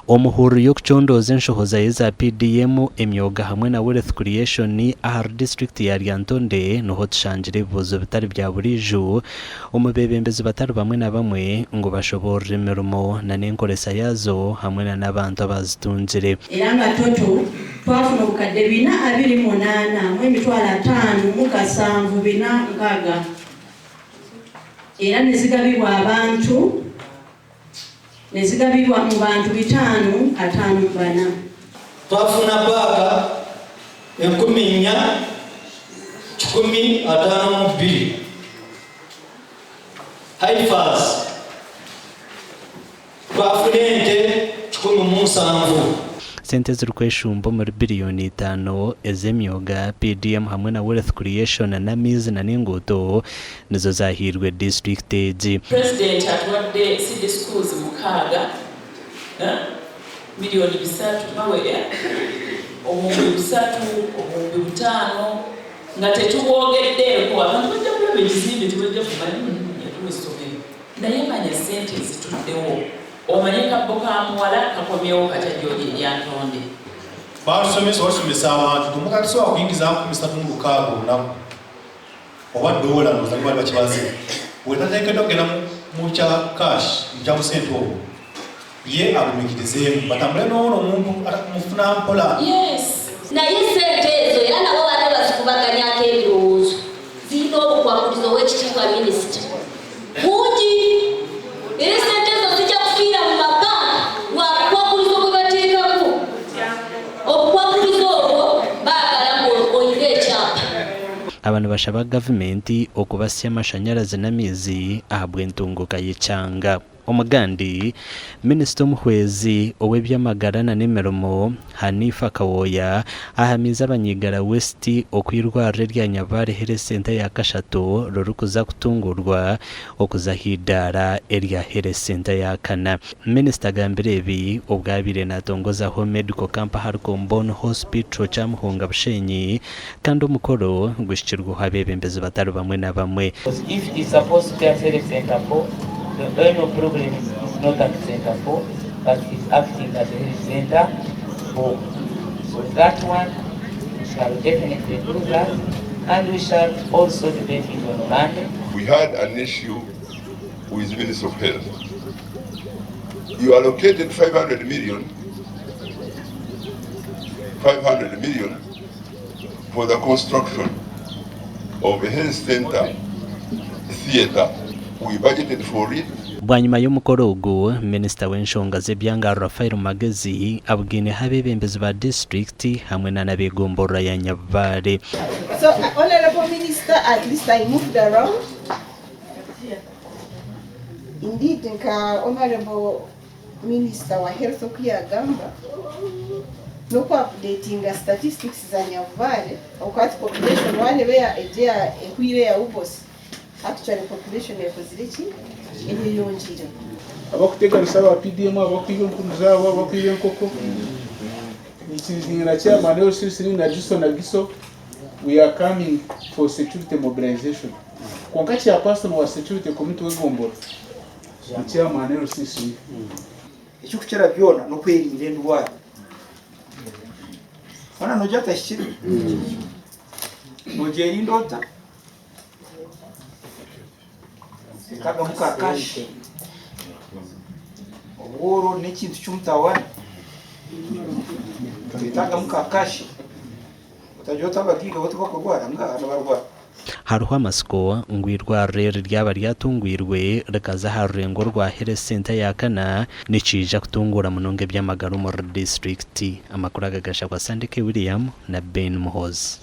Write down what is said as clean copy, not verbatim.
Omuhururu y'okucondooza enshohoza y'eza PDM, emyoga hamwe na Wealth Creation ahari disiturikiti ya Lyantonde niho tushangire ebibuuzo bitari bya buriijo omu beebembezi batari bamwe na bamwe ngu bashoboorore emirimo na n'enkoresa yaazo hamwe na n'abantu abaazitungire. Era nga total twafuna obukadde bina abiri mu munaana mu emitwaro ataano mu kasanvu bina nkaaga era nezigabibwa abantu. Ne zigabibwa mu bantu bitaano ataano mu bana. Twafuna paaka 4152 heifers, twafuna ente 170. Sente ezirikweshumba omuri biriyoni itaano ez'emyoga, PDM hamwe na Wealth Creation n'amaizi na n'enguuto nizo zaahairwe disiturikiti egi. Purezidenti atuwadde seed schools mukaaga, miliyooni bisatu, obuwumbi busatu, obuwumbi butaano nga tetubwogeddeeko. Abantu bajja kulaba ekizimbe tebajja kumanya yatuwa essomero naye manya ssente ezituddewo omanye kabbo ka muwala kakomyewo katya gy'oli e Lyantonde. Baatusomesa oba tusomesa abantu nti omuntu atasobola kuyingiza 3600 olunaku oba doola ndowooza nibo bali bakibaze wetateekeddwa kugenda mu kya cash mu kya busente obwo ye agumikirizeemu batambule n'ono omuntu mufuna mpola. Yes. Naye ssente ezo era nabo baali bazikubaganyako ebirowoozo zirina obukwakulizo owekitiibwa minisita bungi era essente ezo zijja kufiira mu mabanka lwa bukwakulizo bwe bateekako obukwakulizo obwo baagala ng'olina ekyapa. Aba nibashaba gavumenti okubasya amashanyarazi n'amaizi ahabw'entunguka y'ekyanga. Omugandi, Minisita omuhwezi ow'eby'amagara na n'emirimo, Hanifa Kawooya ahamiize abany'Igara West oku eirwariro erya Nyabare Health Centre ya kashatu ririkuza kutunguurwa okuza aha idaara erya Health Centre ya kana. Minisita agambire ebi obu abaire natongozaho Medical Camp ahari Comboni Hospital Kyamuhunga Bushenyi kandi omukoro guhikirweho abeebembezi batari bamwe na bamwe. If it's supposed to be at health center four, the only problem is it's not at center four, but it's acting as a health center four. So that one, we shall definitely do that, and we shall also debate it on Monday. We had an issue with Minister of Health. You allocated 500 million, 500 million for the construction of a health center theatre. We budgeted for it. Bwanyima y'omukoro ogu, Minisita w'enshonga z'ebyanga Raphael Magezi abugaineho abeebembezi ba disiturikiti hamwe na n'ab'egomborora ya Nyabubare. So, Honorable Minister, at least I moved around. Indeed, nka Honorable Minister wa Health oku yagamba, n'oku updatinga statistics za Nyabubare, oku hati population wareba eya egyo eya ehwire eya UBOS, actually population ekozire ki? Eyeyongiire. Abakuteganisa aba PDM abakwiba empunu zaabo, abakwiba enkoko, nyikirizaine na chairman LC3 na Giso na Giso, we are coming for security mobilization. Kwonka chairperson wa security committee w'egombora ni chairman LC3. Ekirikukira byona n'okwerinda endwara. Hoona noogira atahikire? Noogyerinda ota? Etagamu ka cash. Obworo n'ekintu ky'omutawaana. Etagamu ka cash. Otagira oti abagaiga bo tibakurwara? Ngaaha nibarwara. Hariho amatsiko ngu eirwariro eri ryaba ryatungwirwe rikaza aha rurengo orwa Health Centre ya kana, nikiija kutunguura munonga eby'amagara omuri disiturikiti. Amakuru aga gashakwa Sandeke William na Ben Muhoozi.